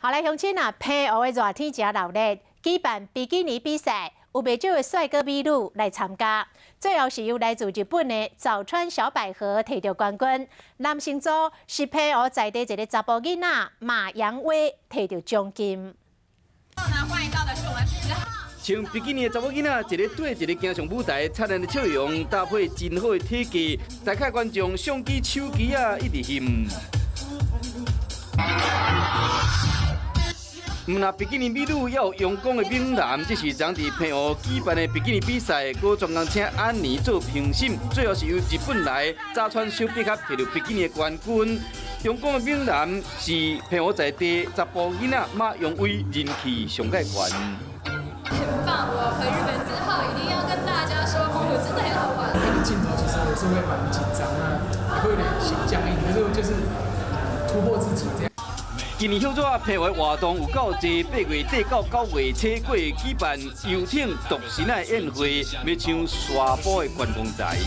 好來，鄉親啊，澎湖的熱天誠鬧熱，舉辦比基尼比賽，有袂少的帥哥美女來參加。最後是由來自日本的早川小百合提著冠軍。男性組是澎湖在地一个查埔囡仔馬揚威提著獎金。穿比基尼的查某囡仔，一个綴一个行上舞台，燦爛的笑容搭配真好的體格，台下觀眾相機、手機啊，一直翕。毋但比基尼美女，也有陽光的猛男。這是昨佇澎湖舉辦的比基尼比賽，閣專工請安妮做評審。最後是由日本來早川小百合提著比基尼的冠軍。陽光的猛男是澎湖在地查埔囡仔馬陽威，人氣上蓋懸。很棒！我回日本之後一定要跟大家說，澎湖真的很好玩。那個鏡頭其實我是會蠻緊張，那也會有點小僵硬，可是就是突破自己這樣。今年歇熱，澎湖活動有夠濟，8月底到9月初過舉辦遊艇獨身仔宴會，欲搶沙埔的觀光財。